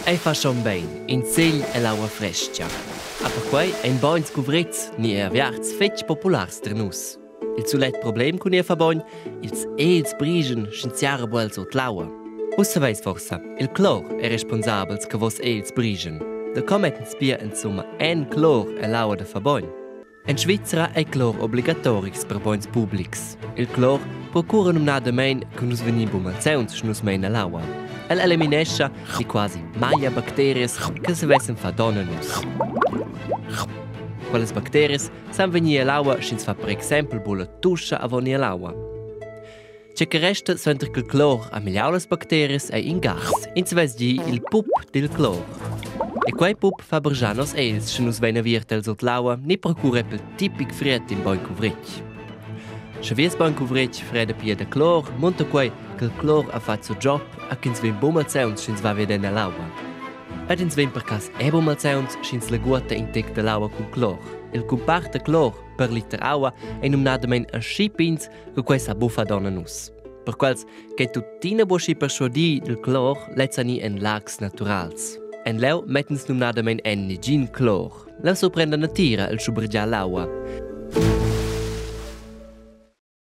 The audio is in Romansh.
Ei fa schon bein, in segl ell'aua frestga. A perquei ein bogns cuvrits ni aviarts fetg populars ter nus. Il sulet problem cun ir fa bogn, ils els brigen sch'ins bu els sut l'aua. Vus saveis forsa, il clor è responsabels che vos els brigen. Da co mettens pia insumma en clor ell'aua da fa bogn? En Svizra ei clor obligatorics per bogns publics. Il clor procura numnadamein che nus vegnin buc malsauns sche nus mein ell'aua. El eliminescha ni quasi maglia bacterias che savessen far donn a nus. Quellas bacterias san vegnir ell'aua sch'ins fa per exempel buca la tuscha avon ir ell'aua. Tge che resta suenter ch'il clor ha migliau las bacterias ei in gas. Ins vess gi il pup dil clor. E quei pup fa bargiar nos egls, sche nus vein aviert el sut l'aua ni procura pel tipic fried in bogn cuvretg. Sche vies bogn cuvretg freda pia da clor, munta quei ch'il clor ha fatg siu job a ch'ins vegn buca malsauns sch'ins va veden ell'aua. Ed ins vegn per cass era buca malsauns sch'ins laguota in tec dall'aua cun clor. Il cumpart da clor per liter aua ei numnadamein aschi pigns che quei sa buffa donna nus. Per quels che tuttina buca schi perschuadi dil clor, lezza ni en lags naturals. En leu mettens numnadamein en negin clor. Leu surprenda natira il schubregiar l'aua.